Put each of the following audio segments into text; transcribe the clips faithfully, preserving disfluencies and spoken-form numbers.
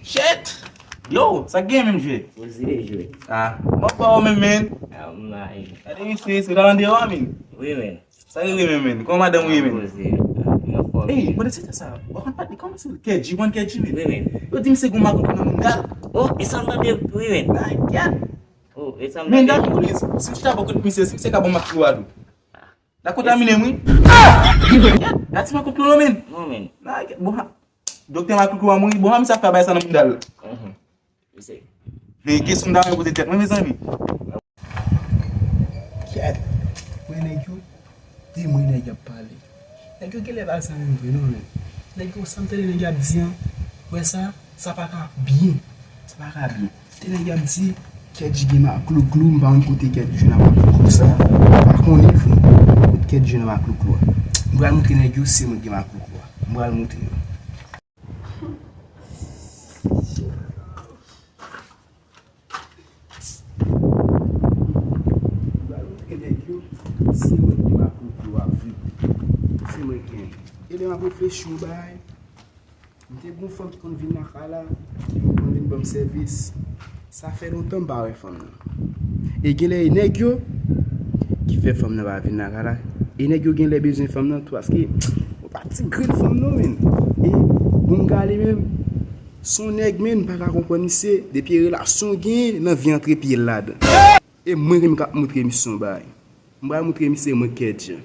Shit! Yo, sa k gen menm jwe? Poze jwe. Ah, mwen pa ou menm, men. Ah, m la, eh. Gade misye, se ta nan deyò a, men. Wi, men. Sa k gen menm, men? Kòman madanm ou ye, men? Poze. Ah, m anfòm. Ey, men. Poze se sa. Ou konn pa di kòman se Kedji, ou konn Kedji, men. Wi, men. Yo di misye gon makout nan Mindal. Oh, e sa m tande, wi, men. Nan gyèt. Oh, e sa m tande. Mindal, polis. Si m chita bò kot misye, si misye ka ban m ak tou a tou. La kontamine m, wi. Ah! Gad ti makouklou non, men. Non, men. Bon, ha, doktè makouklou a mouri. Bon, ha, misye ap fè bay sa nan Mindal. Mhm. Misye. Men kesyon m ta renmen poze tèt mwen, mezanmi. Kèt. Wè nèg yo. De mwen nèg y ap pale. Nèg yo genlè pa zanmi m vre non, men. Nèg yo, sa m tande nèg y ap di an. Wè sa? Sa pa ka byen. Sa pa ka byen. Te nèg y ap di, Kedji gen maklouklou, m pa konn kote Kedji jwenn maklouklou sa. M pa konnen vre. Kote Kedji jwenn maklouklou a. M pral montre nèg yo se mwen ki gen maklouklou a. M pral montre yo. M pral montre nèg yo se mwen ki gen maklouklou a vre. Se mwen ki gen. E lè m ap reflechi yon bagay, m te gon fanm ki konn vin lakay la, ki konn vin ban m sèvis. Sa fè lontan m pa wè fanm nan. E genlè e nèg yo ki fè fanm nan pa vin lakay la. E nèg yo genlè bezwen fanm nan tou, paske mwen pa ti grenn fanm non, men. E bon, gade menm, se yon nèg, men, m pa ka konprann misye. Depi e relasyon w genyen, nan vi antre pye l ladan. E mwen menm k ap montre misye yon bagay. M pral montre misye mwen Kedji.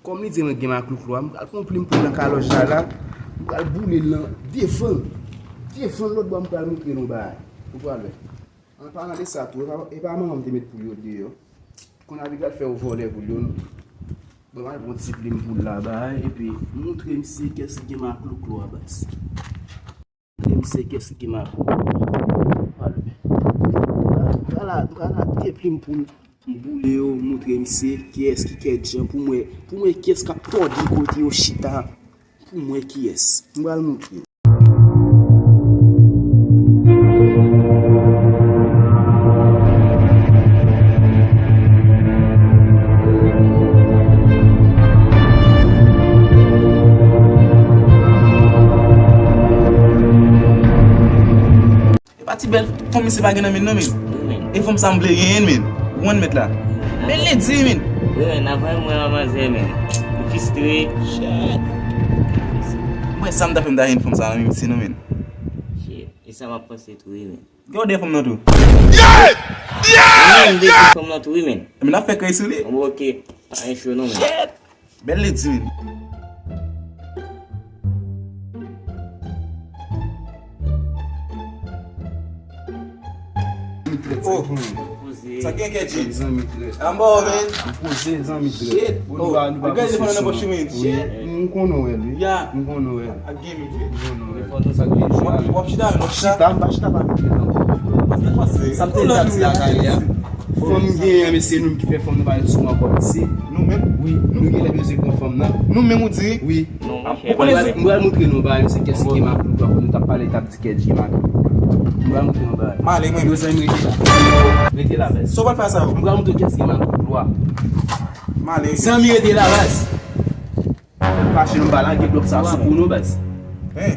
Kòm li di mwen gen maklouklou a, m pral pran yon plim poul nan kalòj la la. M pral boule l nan devan. Devan lòt bò, m pral montre nou bagay. Ou pral wè. An palan de sa tou, e pa, e pa manman m te met poul yo deyò. Kounye a li pral fè yo vòlè poul yo non. Bon, m al pran ti plim poul la bagay, epi montre misye kiyès ki gen maklouklou a baz. Misye kiyès ki gen maklouklou. Pral, pral, pral de plim poul. M boule yo, montre misye kiyès ki Kedji an pou m wè, pou m wè kiyès k ap tòde kote yo chita, pou m wè kiyès. M pral montre. E pa ti bèl fanm misye pa gen nan men non, men. Wi, men. E fanm sa m vle genyen, men. Ou konn mèt la. Bèl ledi, men. Wi, men, nan vre mwen an manzè, men. Ou fistre. Shit. Mwen, sa m ta fè m ta jwenn fanm sa nan men misye non, men. Shit. E sa m ap panse tou, wi, men. Gen yon de fanm nan tou. Yeah! Yeah! Wi, men, m vle jwenn fanm nan tou, wi, men. Men n ap fè krèy sou li. Bon, ok. Pa gen cho non, men. Shit! Bèl ledi, men. Oh, sa gen Kedji? Zanmi trèt. Anba w, men. M poze zanmi trèt. Shit. Oh, ou gen telefòn nan pòch ou, men. Shit. M konnen w wè l, wi. Ya. M konnen w wè l. Ak gen, men. M konnen w wè l. Sa gen w ap chita, men w ap chita. Chita, m pa chita pa mete nan kò. Sa m te di a ti lakay li a. Fanm gen, men se nou ki fè fanm nou pa ret sou mwen ankò, mesye. Nou menm? Wi, nou genlè bezwen pran fanm nan. Nou menm ou di? Wi. Non, monchè. Ou konnen se. M pral montre nou bagay, mesye, kiyès ki gen maklouklou a, fò nou t ap pale, t ap di Kedji gen maklouklou. M pral montre nou bagay. M ale, mwen. Yo, zanmi, rete la. Rete la, baz. Sa w pral fè sa yo? M pral montre kiyès ki gen maklouklou a. M ale. Zanmi, rete la, baz. Fè m fache, nou pa lage blòk sa sou kou nou, baz. Hein?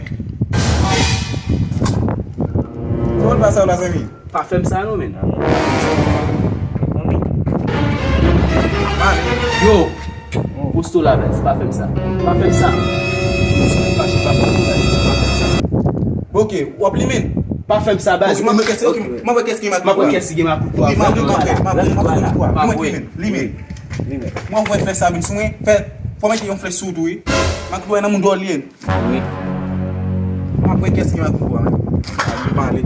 Sa w pral fè sa yo la, zanmi? Pa fè m sa non, men. Yo, posto la, baz, pa fè m sa. Pa fè m sa. Si w fache, pa fè m sa. Ok, w ap limen. Pa fè m sa, baz. Ok, m ap wè kiyès, ok, m ap wè kiyès ki gen maklouklou a. M ap wè kiyès ki gen maklouklou a. Wi, m ap wè, m ap wè, m ap wè, m ap wè, m ap wè, limen. Limen. Mwen wè fè sa vin sou mwen, fè, fò mete yon flèch sou ou tou, wi. Maklouklou a nan mouda w li ye. Wi. Mwen ap wè kiyès ki gen maklouklou a, men. Al, mwen pale.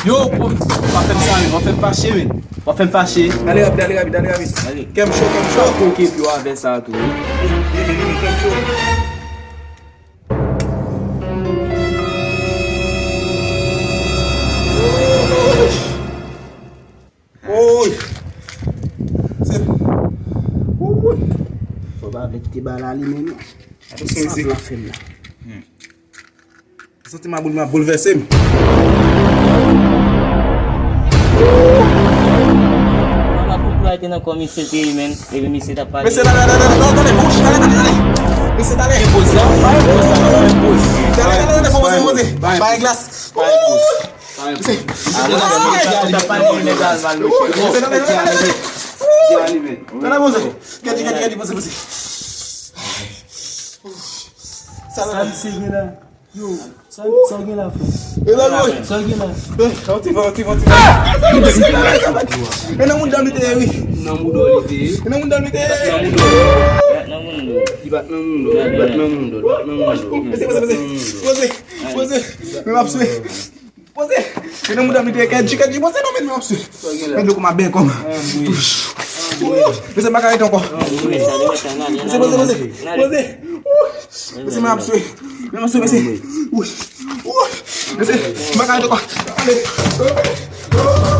Yo, w ap fè m sa, men. W ap fè m fache, men. W ap fè m fache. Ale rapid, ale rapid, ale rapid. Ale. Kè m cho, kè m cho. Fòk okipe yo avè sa tou, wi. Vini, vini, vini, kè m cho. Woy! Se, woy! Fò pa vle kite bal ale menm non. Atansyon, mesye. Sa la fè m la. Hmm. Santi m ap boul-, m ap boulvèse m. Papa Poupou a te nan kò misye te ye, men. Epi misye t ap pale. Mesye, la, la, la, la, la, tande, bon, chita, tande, tande. Mesye, talè. Poz la, pa gen poz la, pa gen poz. Talè, talè, talè, fò poze, poze. Pa gen glas. Mesye, talè, poze. Kèt, kèt, kèt, poze, poze. Sa la. Sa misye gen la? Yo, sa, sa w gen la, frè? E la, wi. Sa w gen la? E, yon ti van, yon ti van, yon ti van. E nan mouda m li te ye, wi. Nan mouda w li te ye? E nan mouda m li te ye. Nan mouda w. Li bat nan mouda w, li bat nan mouda w, li bat nan mouda w. Poze, poze, poze. Poze. Men m ap swe. Poze. E nan mouda m li te ye, kèt, kèt, poze non, men m ap swe. Men loko m ap byen kòm. Mesye, m pa ka rete ankò. Mesye, poze, poze. Poze. Mesye, m ap swe. Men m ap swe, mesye. Wi. Wi. Mesye, m pa ka rete ankò. Ale.